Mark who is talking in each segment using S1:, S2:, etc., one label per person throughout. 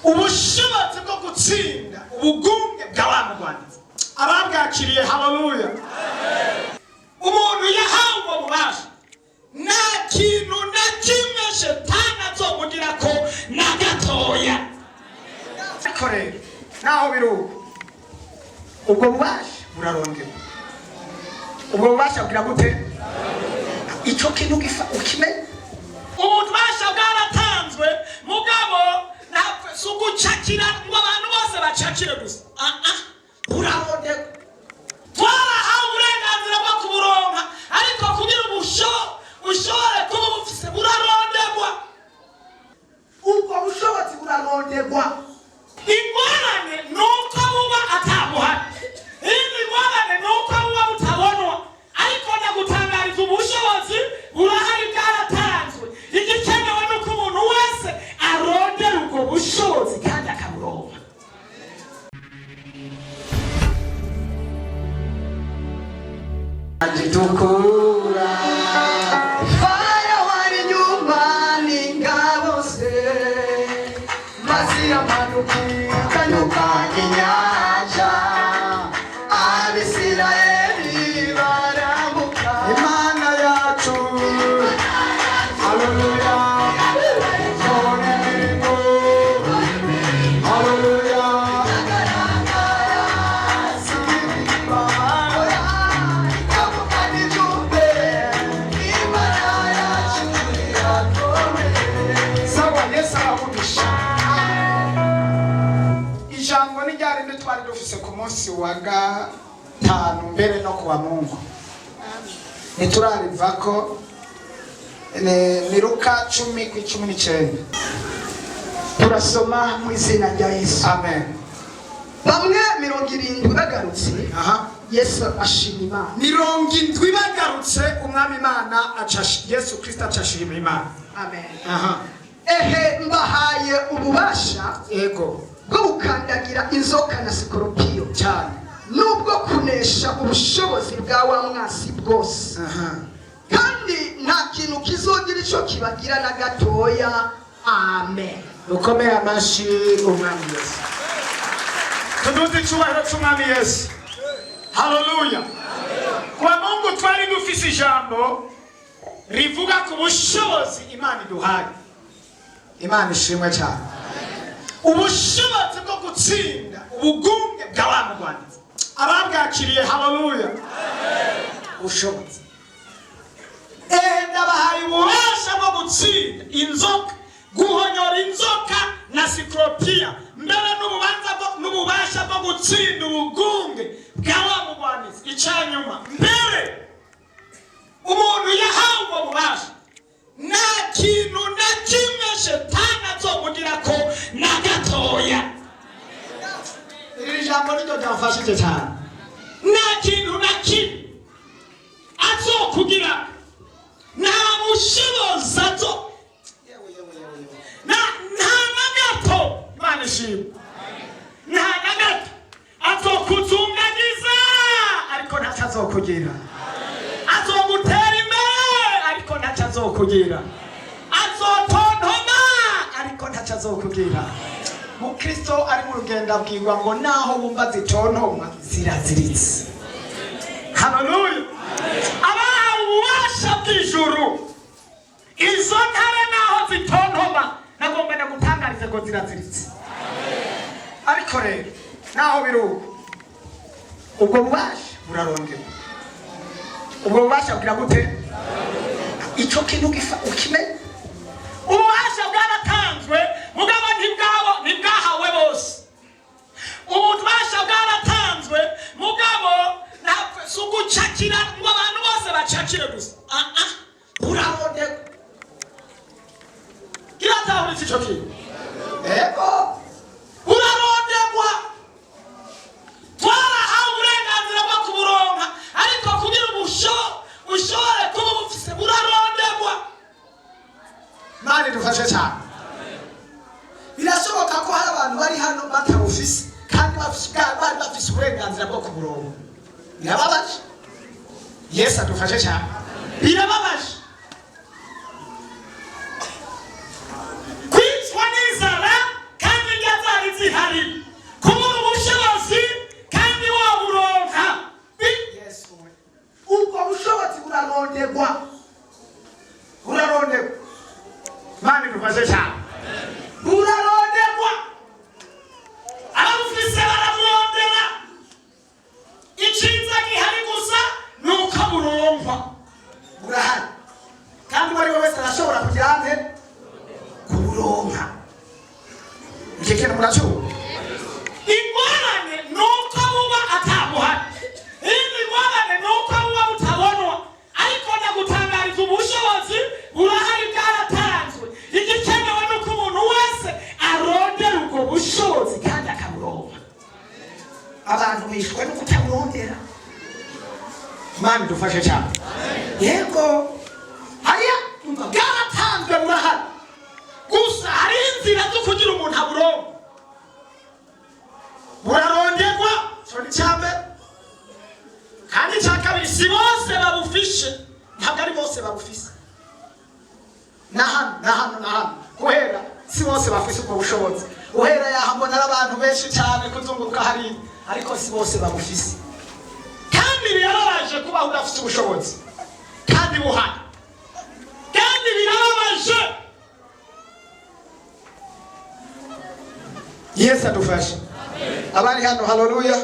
S1: Ubushobozi bwo gutsinda ubugunge bwa wa mugwanizi. Ababwakiriye, haleluya! Umuntu yahawe ubwo bubasha, nta kintu na kimwe Shetani azomugira ko na gatoya. Ariko rero, naho biri uko, ubwo bubasha burarongerwa. Ubwo bubasha bwira gute? Ico kintu gifa ukimenye. Ububasha bwaratanzwe, mugabo ntabwo si ugucakira ngo abantu bose bacakire gusa. Ah ah, buraronderwa. Twarahawe uburenganzira bwo kuburonka, ariko kugira ushobore kuba bufise, buraronderwa.
S2: Ubwo bushobozi buraronderwa.
S1: Ingorane ni uko buba atabuhari. Iyindi ngorane ni uko buba butabonwa. Ariko ndagutangariza, ubushobozi burahari, bwaratanzwe. Igikenewe ni uko umuntu wese arondera ubwo bushobozi kandi akaburonka.
S2: Itukura. Farawo ari inyuma n'ingabo ze, mazi iramanuka itandukanya inyanja, Abisirayeli barambuka.
S1: Imana yacu, haleluya, ikora imirimo, haleluya. Sawa, Yesu aravugisha. Ijambo ni rya rindi twari dufise ku munsi wa gatanu, mbere no kuwa Mungu ntiturarivako. Ni Luka 10:19.
S2: Turasoma mu izina rya Yesu.
S1: Amen.
S2: Bamwe 70 bagarutse,
S1: Aha.
S2: Yesu ashima Imana.
S1: 70 bagarutse, Umwami Imana aca, Yesu Kristo acashima Imana.
S2: Amen.
S1: Aha.
S2: Ehe, mbahaye ububasha bwo gukandagira inzoka na sikoropiyo, nubwo kunesha ubushobozi bwa wa mwasi bwose, kandi nta kintu kizogira ico kibagira na gatoya. Amen.
S1: Dukomere amashi Umwami Yesu, tuduze icyubahiro cy'Umwami Yesu. Haleluya! Kwa Mungu twari dufise ijambo rivuga ku bushobozi Imana iduhaye. Imana ishimwe cyane. Ubushobozi bwo gutsinda ubugunge bwa wa mugwanizi. Ababwakiriye, haleluya! Ubushobozi, ndabahaye ububasha bwo gutsinda inzoka, guhonyora inzoka na sikoropiya, mbere n'ububasha bwo gutsinda ubugunge bwa wa mugwanizi. Icyanyuma, mbere umuntu yahawe ubwo bubasha, nta kintu na kimwe Shetani azomugira ko na gatoya. Iri jambo niryo ryamfashije cyane. Nta kintu na kimwe azokugira, nta bushobozi azo, nta na gato. Imana ishimwe. Nta na gato. Azokuzungagiza, ariko ntacyo azokugira. Azogutera imbere, ariko ntacyo azokugira. Azotontoma, ariko ntacyo azokugira. Mukristo ari mu rugendo abwirwa ngo naho wumva zitontoma, ziraziritse. Haleluya! Abahawe ububasha bw'ijuru, izo ntare naho zitontoma, nagomba ndagutangarize ngo ziraziritse. Ariko rero, naho biri uko, ubwo bubasha burarongerwa. Ubwo bubasha bwira gute? Ico kintu gifa ukimenye. Ububasha bwaratanzwe, mugabo ntibwahawe bose. Ububasha bwaratanzwe, mugabo ntabwo si ugucakira ngo abantu bose bacakire gusa. Ah ah, buraronderwa. Kiratahuritse ico kintu?
S2: Ego.
S1: Buraronderwa. Twarahawe uburenganzira bwo kuburonka, ariko kugira ushobore kuba bufise, buraronderwa. Imana idufashe cyane. Birashoboka ko hari abantu bari hano batabufise kandi bari bafise uburenganzira bwo kuburonka. Birababaje. Yesu adufashe cyane. Birababaje kwicwa n'inzara kandi indya. Icyo kintu muracyumva? Ingorane ni uko buba atabuhari, iyindi ngorane ni uko buba butabonwa. Ariko ndagutangariza, ubushobozi burahari, bwaratanzwe. Igikenewe ni uko umuntu wese arondera ubwo bushobozi kandi akaburonka.
S3: Abantu bishwe no kutaburondera.
S1: Imana idufashe cyane.
S3: Yego.
S1: Hariya umva, bwaratanzwe, burahari, gusa hari inzira zo kugira umuntu aburonka. Buraronderwa, icyo ni icya mbere. Kandi icya kabiri, si bose babufishe, ntabwo ari bose babufise. Na hano, na hano, na hano guhera, si bose bafise ubwo bushobozi. Uhera yaha mbona ari abantu benshi cyane kuzunguruka hariya, ariko si bose babufise. Kandi birababaje kubaho udafite ubushobozi kandi buhari. Kandi birababaje. Yesu adufashe. Abari hano, haleluya!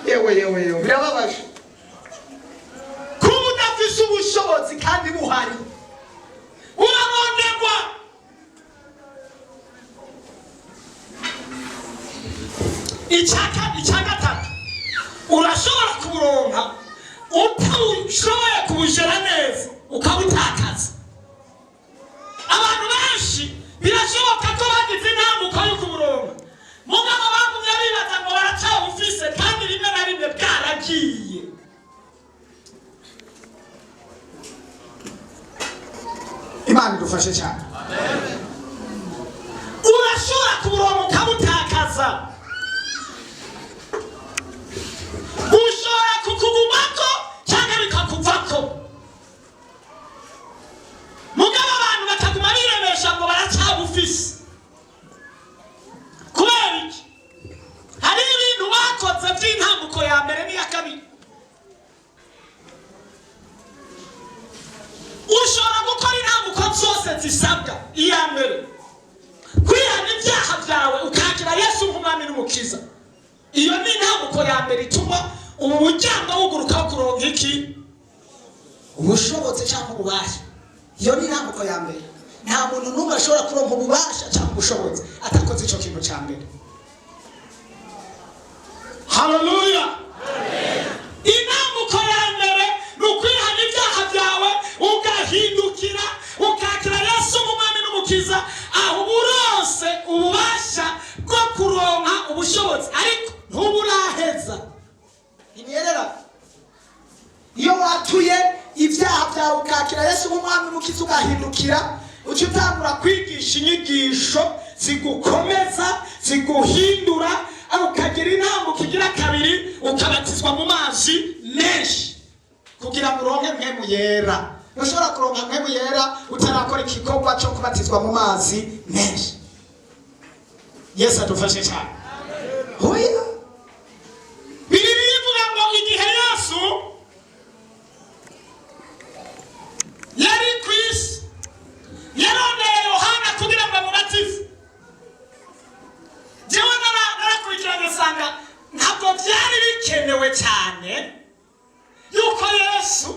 S1: Yewe, yewe, yewe, birababaje kuba udafise ubushobozi kandi buhari. Buraronderwa. Icya gatatu, urashobora kuburonka, utashoboye kubujera neza ukabutakaza. Abantu benshi birashoboka ko bagize intambuko yo kuburonka, mugabo bagumye bibaza ngo baracyabufise, kandi rimwe na rimwe bwaragiye. Imana idufashe cyane. Urashobora kuburonka ukabutakaza. Ushobora kukugumako cyangwa bikakuvako, mugabo abantu bakaguma biremesha ngo baracyabufise. Kubera iki? Hari ibintu bakoze by'intambuko ya mbere n'iya kabiri. Ushobora gukora intambuko zose zisabwa. Iya mbere, kwihana ibyaha byawe ukakira Yesu nk'umwami n'umukiza. Iyo ni intambuko ya mbere ituma ubu muryango wuguruka wo kuronka iki?
S3: Ubushobozi cyangwa ububasha. Iyo ni intambuko ya mbere. Nta muntu n'umwe ashobora kuronka ububasha cyangwa ubushobozi atakoze icyo kintu cya mbere.
S1: Haleluya! Intambuko ya mbere ni ukwihana ibyaha byawe, ugahindukira, ukakira Yesu nk'umwami n'umukiza. Aho uba uronse ububasha bwo kuronka ubushobozi, ariko ntuburaheza.
S3: Ntiyerera. Iyo watuye ibyaha byawe, ukakira Yesu nk'umwami mukiza, ugahindukira,
S1: uca utangura kwigisha inyigisho zigukomeza, ziguhindura, ukagira intambuko igira kabiri, ukabatizwa mu mazi menshi kugira ngo uronke Mpwemu Yera.
S3: Ntushobora kuronka Mpwemu Yera utarakora igikorwa cyo kubatizwa mu mazi menshi.
S1: Yesu adufashe cyane.
S3: Hoya.
S1: Bibiliya ivuga ngo igihe Yesu yari ku isi, yarondeye Yohana kugira ngo amubatize. Jewe narakurikiranye nsanga ntabwo byari bikenewe cyane yuko Yesu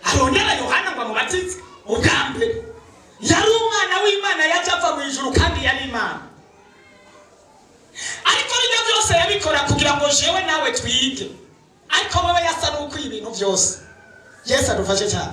S1: arondera Yohana ngo amubatize. Ubwa mbere, yari umwana w'Imana, yaje ava mu ijuru kandi yari Imana. Ariko bijya byose yabikora kugira ngo jewe nawe twige, ariko wowe yasa n'ukwiye ibintu byose. Yesu adufashe cyane.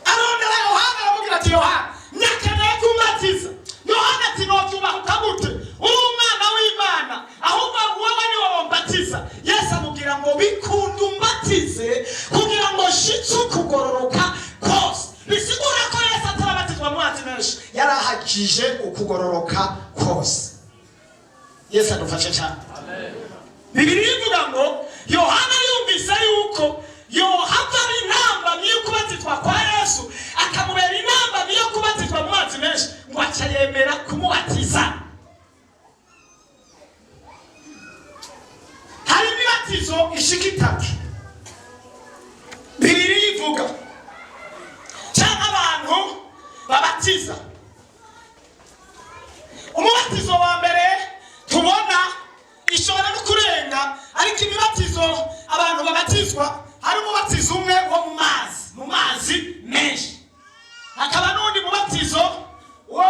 S1: Arondera Yohana, aramubwira ati: "Yohana, nyakeneye kumbatiza." Yohana ati: "Nobyubahuka gute? Uri umwana w'Imana, ahubwo wowe ni wowe mbatiza." Yesu amubwira ngo: "Bikunda umbatize kugira ngo nshitse ukugororoka kose." Bisigura ko Yesu atarabatizwa mu mazi menshi, yarahagije ukugororoka kose. Yesu adufashe cyane. Bibiliya ivuga ngo Yohana yumvise yuko yohava aba intambamyi yo kubatizwa kwa Yesu, akamubera intambamyi yo kubatizwa mu mazi menshi, ngo aca yemera kumubatiza. Hari imibatizo ishika itatu Bibiliya ivuga cyangwa abantu babatiza. Umubatizo wa mbere tubona, ishobora no kurenga, ariko imibatizo abantu babatizwa, hari umubatizo umwe wo mu mazi menshi, hakaba n'undi mubatizo wo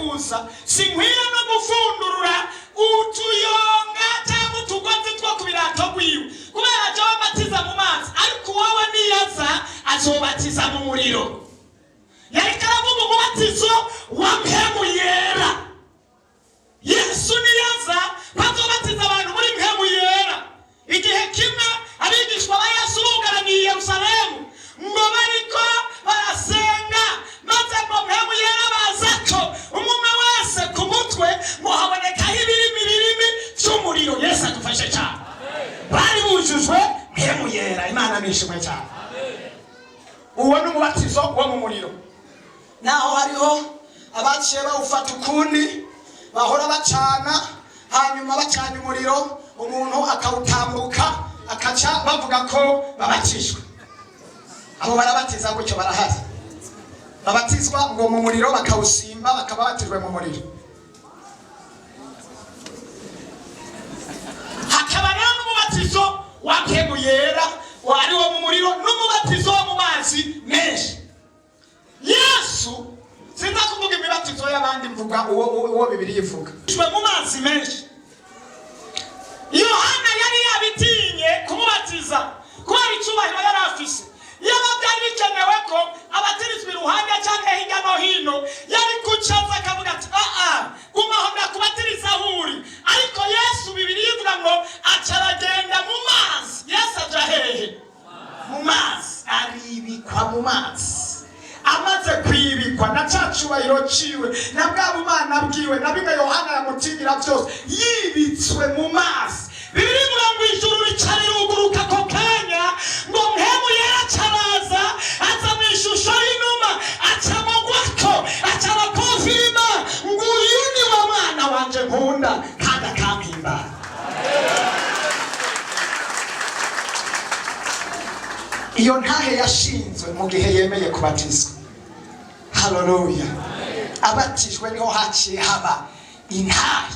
S1: Kuza sinkwiye no gufundurura utuyonga cyangwa utugozi two ku birato rwiwe, kubera jewe mbatiza mu mazi, ariko wowe niyaza azobatiza mu muriro. Yariko aravuga umubatizo wa Mpwemu Yera. Yesu niyaza bazobatiza abantu muri Mpwemu Yera. Igihe kimwe abigishwa ba Yesu bugaraniye i Yerusalemu, ngo bariko barasenga, maze ngo Mpwemu Yera baza ko umwe wese ku mutwe, ngo habonekaho ibirimi birimi vy'umuriro. Yesu adufashe cyane. Bari bujujwe Mpwemu Yera. Imana nishimwe cyane. Uwo ni umubatizo wo mu muriro.
S3: Naho hariho abaciye bawufata ukundi, bahora bacana, hanyuma bacanye umuriro umuntu akawutambuka, akaca bavuga ko babatijwe. Abo barabatiza gutyo barahari, babatizwa ngo mu muriro, bakawusimba, bakaba batijwe mu muriro.
S1: Hakaba rero n'umubatizo wa Mpwemu Yera wari wo mu muriro, n'umubatizo wo mu mazi menshi. Yesu, sinza kuvuga imibatizo y'abandi, mvuga uwo Bibiliya ivuga. Ishwe mu mazi menshi. Yohana yari yabitinye kumubatiza kubera icyubahiro yari afise. Yaba byari bikenewe ko abatirizwa iruhande cyangwa hirya no hino, yari kucaza akavuga ati: "Aa, gumaho, ndakubatiriza aho uri." Ariko Yesu, Bibiliya ivuga ngo aca aragenda mu mazi. Yesu aja hehe? Mu mazi. Aribikwa mu mazi. Amaze kwibikwa na ca cubahiro ciwe na bwa bumana bwiwe na bimwe Yohana yamutinyira byose, yibitswe mu mazi, Bibiliya ivuga ngo ijuru rica riruguruka ako kanya, ngo Mpwemu Yera aca araza, aza mu ishusho y'inuma, aca mugwako, aca arakonfirima ngo: "Uyu ni wa mwana wanje nkunda kandi akampimbara."
S3: Iyo ntahe yashinzwe mu gihe yemeye kubatizwa. Haleluya! Abatijwe niho haciye haba intahe.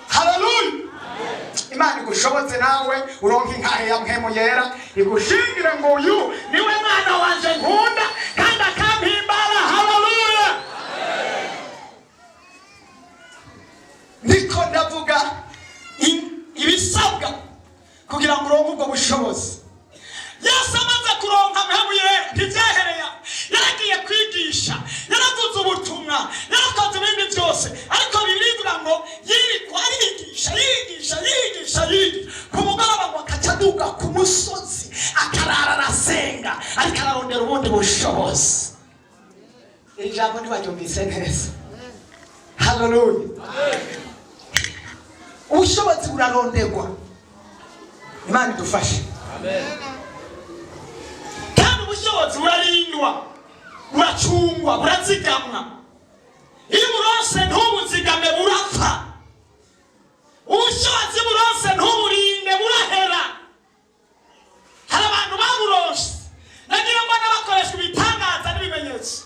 S3: Haleluya! Imana igushobotse nawe uronka intahe ya Mpwemu Yera, igushingire ngo: "Uyu niwe mwana wanje nkunda kandi akampimbara." Haleluya! Ndiko ndavuga ibisabwa kugira ngo uronke ubwo bushobozi.
S1: Yesu amaze kuronka Mpwemu Yera, ntibyahereye aho. Yaragiye kwigisha, yaravuze ubutumwa, yarakoze ibindi byose, ariko Bibiliya ivuga ngo yirirwa arigisha, yigisha, yigisha, yigisha, ku mugoroba ngo akaca aduga ku musozi, akarara arasenga, ariko ararondera ubundi bushobozi.
S3: Iri jambo ntibaryumvise neza. Haleluya! Ubushobozi buraronderwa. Imana idufashe.
S1: Kandi ubushobozi burarindwa, buracungwa, burazigamwa. Iyo uburonse ntubuzigame, burapfa. Ubushobozi buronse ntuburinde, burahera. Hari abantu baburonse, nagira ngo n'abakoreshwa ibitangaza n'ibimenyetso.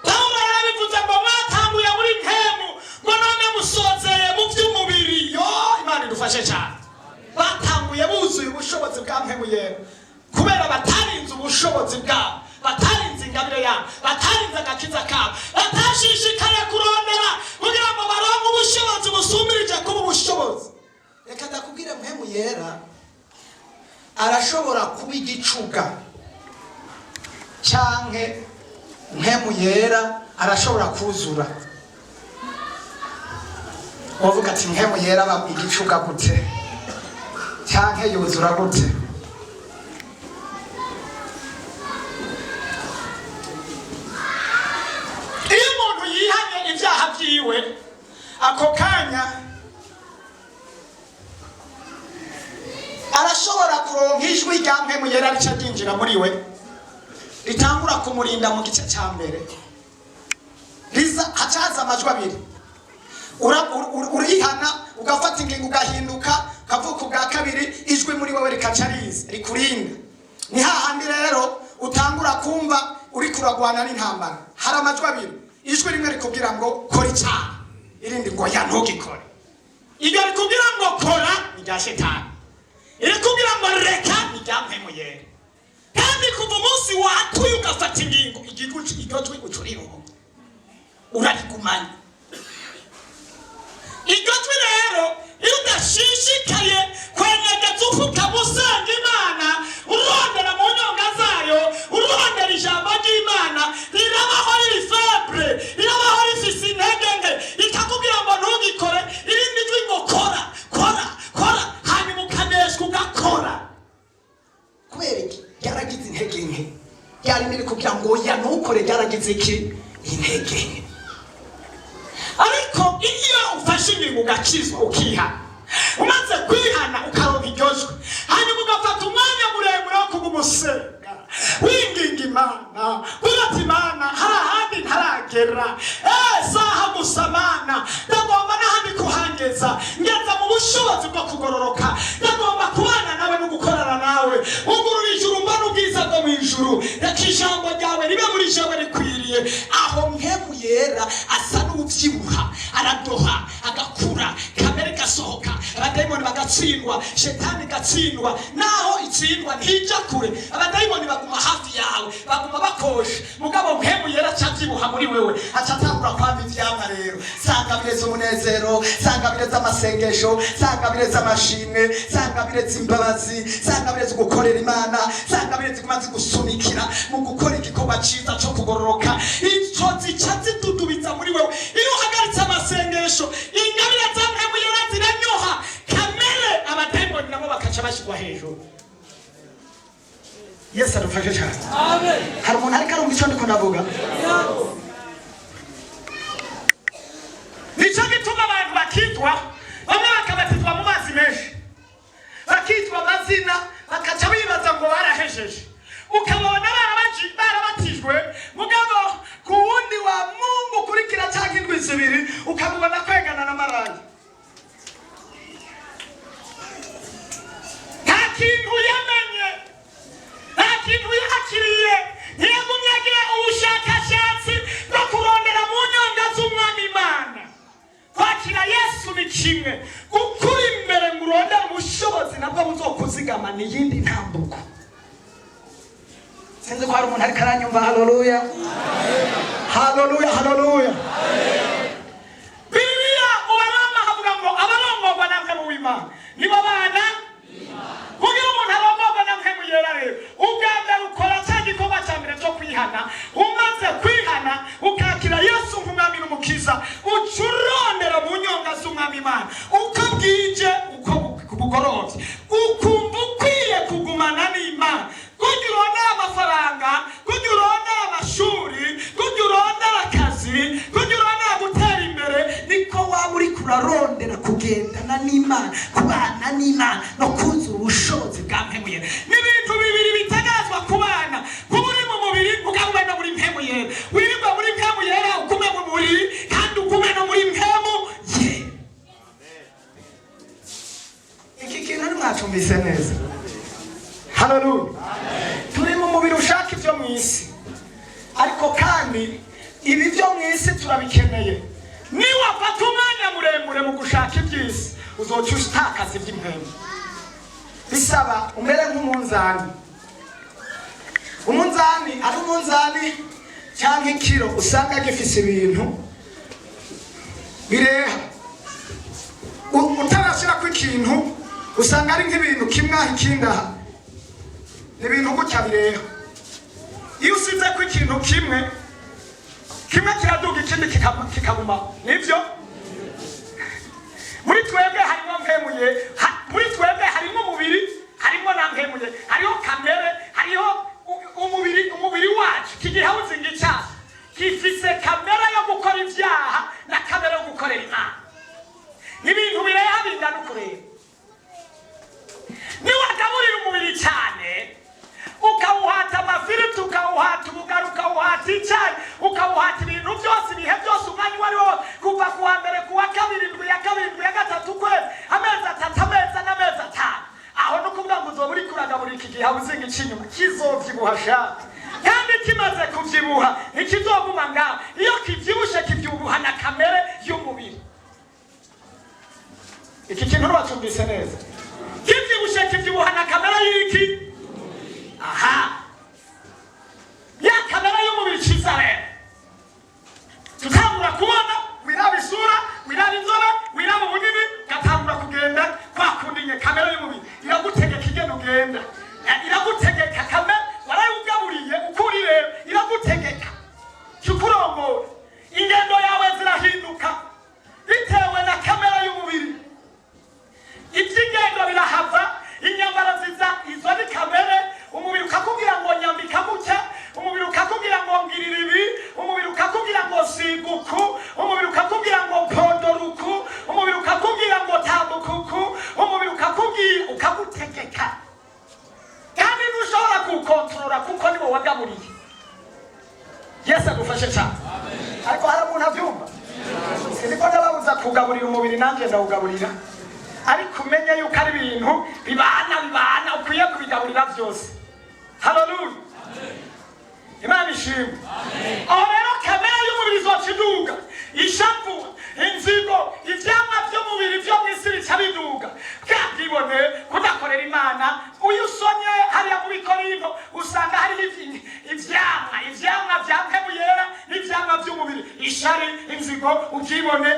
S1: Pawulo yarabivuze ngo mwatanguye muri Mpwemu, ngo none musozeye mu by'umubiri. Yo, Imana idufashe cyane. Batanguye buzuye ubushobozi bwa Mpwemu Yera, kubera batarinze ubushobozi bwabo, batarinze ingabire yabo, batarinze agakiza kabo, batashishikariye kurondera kugira ngo baronke ubushobozi busumbirije kuba ubushobozi.
S3: Reka ndakubwire, Mpwemu Yera arashobora kuba igicuga, canke Mpwemu Yera arashobora kuzura. Wavuga ati: "Mpwemu Yera aba igicuga gute, canke yuzura gute?"
S1: Iyo umuntu yihanye ibyaha byiwe ako kanya,
S3: Arashobora kuronka ijwi rya Mpwemu Yera rica ryinjira muri we, ritangura kumurinda mu gice cya mbere. Riza, haca haza amajwi abiri. Urihana, ugafata ingingo, ugahinduka, ukavuka ubwa kabiri, ijwi muri wowe rikaca riza rikurinda. Ni hahandi rero utangura kumva uri kuragwana n'intambara. Hari amajwi abiri: ijwi rimwe rikubwira ngo kora icyaha, irindi ngo ya, ntugikore.
S1: Iryo rikubwira ngo kora ni rya Shetani, irikubwira ngo reka ni rya Mpwemu Yera. Kandi kuva umunsi watuye ugafata ingingo, iryo jwi uca urironka. Urarigumanye iryo jwi. Rero iyo udashishikaye kwenyegeza, ufukama usenga Imana, urondera mu nyonga zayo, urondera ijambo ry'Imana, rirabaho riri faible, rirabaho rifise intege nke, ikakubwira ngo ntugikore, irindi jwi ngo kora, kora, kora, hanyuma ukaneshwa ugakora.
S3: Kubera iki? Ryaragize intege nke. Ryari riri kugira ngo oya, ntukore. Ryaragize iki? Intege nke.
S1: Ariko iyo ufashe ingingo ugakizwa, ukihana, umaze kwihana ukaronka iryo jwi, hanyuma ugafata umwanya muremure wo kuguma usenga, winginga Imana, uvuga ati: "Imana, hari ahandi ntaragera, saha gusa Mana, ndagomba n'ahandi kuhangeza, ngeza mu bushobozi bwo kugororoka, ndagomba kubana nawe no gukorana nawe, ugurura ijuru mbona ubwiza bwo mu ijuru, reka ijambo ryawe ribe muri jewe rikwiriye." Aho Mpwemu Yera asa n'ubyibuha, aradoha, agakura, kamere gasohoka, abadayimoni bagatsindwa, shetani igatsindwa. Naho itsindwa ntijya kure, abadayimoni baguma hafi yawe, baguma bakosha, mugabo Mpwemu Yera aca abyibuha muri wewe, aca atangura kwama ivyamwa. Rero
S3: sanga bireze umunezero, sanga bireze amasengesho, sanga bireze amashimwe, sanga bireze imbabazi, sanga bireze gukorera Imana, sanga bireze kumaze gusunikira
S1: mu gukora igikorwa ciza co kugororoka. Ico zica zidudubiza muri wewe. Iyo uhagaritse amasengesho, ingabire za Mpwemu Yera ziranyoha, kamere, abadayimoni nabo bakaca bashyirwa hejuru.
S3: Yesu adufashe cyane. Hari umuntu ariko arumva icyo ndiko ndavuga?
S1: Nicyo gituma abantu bakitwa, bamwe bakabatizwa mu mazi menshi, bakitwa amazina, bakaca bibaza ngo barahejeje. Ukabona barabatijwe, mugabo ku wundi wa Mungu ukurikira cyangwa indwi 2 ukamubona kwegana na maraya. Nta kintu yamenye, nta kintu yakiriye, ntiyagumye agira ubushakashatsi bwo kurondera mu nyonga z'Umwami Imana. Kwakira Yesu ni kimwe, gukura imbere ngo urondere ubushobozi nabwo buzokuzigama ni iyindi ntambuko.
S3: Sinzi ko hari umuntu ariko aranyumva. Haleluya, haleluya, haleluya!
S1: Bibiliya mu Baroma havuga ngo abarongorwa na Mpwemu w'Imana nibo bana. Kugira umuntu arongorwa na Mpwemu Yera rero, ubwa mbere ukora cya gikorwa cya mbere cyo kwihana. Umaze kwihana ukakira Yesu nk'Umwami n'Umukiza, uca urondera mu nyonga z'Umwami Imana uko bwije, uko bugorovye, ukumva ukwiye kugumana n'Imana. Kugira urondere amafaranga, kugira urondere amashuri, kugira urondere akazi, kugira urondere gutera imbere,
S3: Niko waba uri kurarondera kugendana n'Imana, kubana n'Imana no kuzura ubushobozi
S1: bwa Mpwemu Yera. Ni ibintu bibiri bitegazwa ku bana: kuba uri mu mubiri ukaba no muri Mpwemu Yera, wirirwa muri Mpwemu Yera, ugume mu mubiri kandi ugume no muri Mpwemu Yera.
S3: Iki kintu ntimwacumbise neza.
S1: Haleluya! Turi mu mubiri ushaka ibyo mu isi, ariko kandi ibi byo mu isi turabikeneye. Niwafata umwanya muremure mu gushaka iby'isi, uzoca utakaza iby'impwemu.
S3: Bisaba umere nk'umunzani. Umunzani ari umunzani cyangwa ikiro, usanga gifise ibintu bireha.
S1: Utarashyirako ikintu, usanga ari nk'ibintu kimwe aha, ikindi aha, ni ibintu gutya bireha. Iyo usize ko ikintu kimwe, kimwe kiraduga, ikindi kikagumaho. Nibyo muri twebwe harimo Mpwemu, muri twebwe harimo umubiri, harimo na Mpwemu, hariho kamere, hariho umubiri. Umubiri wacu kigihabuzinga icyaha, gifise kamere yo gukora ibyaha na kamere yo gukorera Imana. Ni ibintu bireha bingana ukureba. Niwagaburira umubiri cyane, ukawuhata amafiriti, ukawuhata ubugari, ukawuhata icyayi, ukawuhata ibintu byose, ibihe byose, umwanya uwo ari wo wose, kuva ku wa mbere, ku wa kabiri, indwi ya kabiri, indwi ya gatatu, ukwezi, amezi 3, amezi 4, amezi 5, aho ni ukuvuga ngo uzoba uriko uragaburira iki gihabuzinga icy'inyuma, kizovyibuha sha. Kandi kimaze kuvyibuha ntikizoguma ngaho. Iyo kivyibushe kivyibuha na kamere y'umubiri. Iki kintu ntibacyumvise neza. Kivyibushe kivyibuha na kamere y'iki? Aha, ya kamere y'umubiri ciza rero tutangura. Yesu agufashe cyane. Ariko hari umuntu abyumva? Siniko ndababuza kugaburira umubiri, nanjye ndawugaburira, ariko umenye yuko ari ibintu bibana, bibana, ukwiye kubigaburira byose. Haleluya, Imana ishimwe. Aho rero kamere y'umubiri izoca iduga, ishavu, inzigo, ivyamwa vy'umubiri vyo mw'isi bica biduga, bwa bwibone, kudakorera Imana. Uyu usomye hariya mu Bikorinto usanga hariho ivyamwa vya Mpwemu Yera n'ivyamwa vy'umubiri: ishari, inzigo, ubwibone,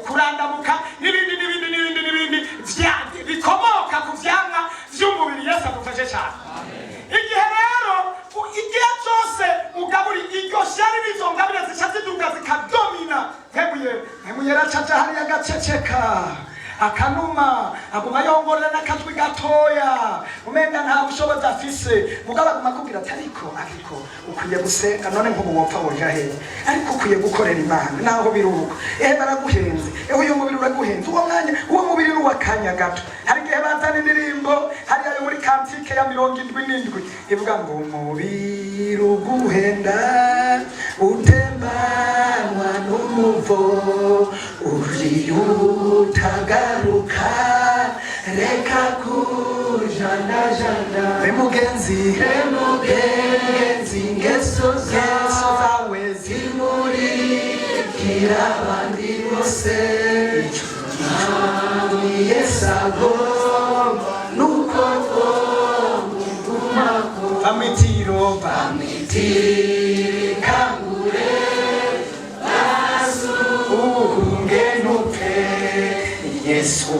S1: kurandamuka n'ibindi n'ibindi n'ibindi n'ibindi bikomoka ku vyamwa vy'umubiri. Yesu agufashe cyane. Igihe rero igihe cyose ugaburi iryo shyari n'izo ngabire zica ziduga, zikadomina Mpwemu Yera. Mpwemu Yera acaja hariya agaceceka, akanuma, aguma yongorera n'akajwi gatoya, umenga nta bushobozi afise, mugabo aguma akubwira ati: Ariko ukwiye gusenga. None nk'ubu wopfa woja hehe? Ariko ukwiye gukorera Imana naho biri uko. Ehe, baraguhenze, ehe, uyu mubiri uraguhenze. Uwo mwanya, uwo mubiri ni uw'akanya gato. Hari igihe bazana indirimbo hariya yo muri Cantique ya 77 ivuga ngo: "Umubiri uguhenda utembanwa n'umuvo, uriye utagaruka, reka kujanajana." Be mugenzi,
S4: Mugenzi, ingeso
S1: ingeso
S4: zawe
S1: zawe
S4: zimurikira abandi bose. Mwami Yesu agomba nuko twomugumako.
S1: Bamitiro.
S4: Bamitikangure,
S1: Uhunge ntupfe, Yesu.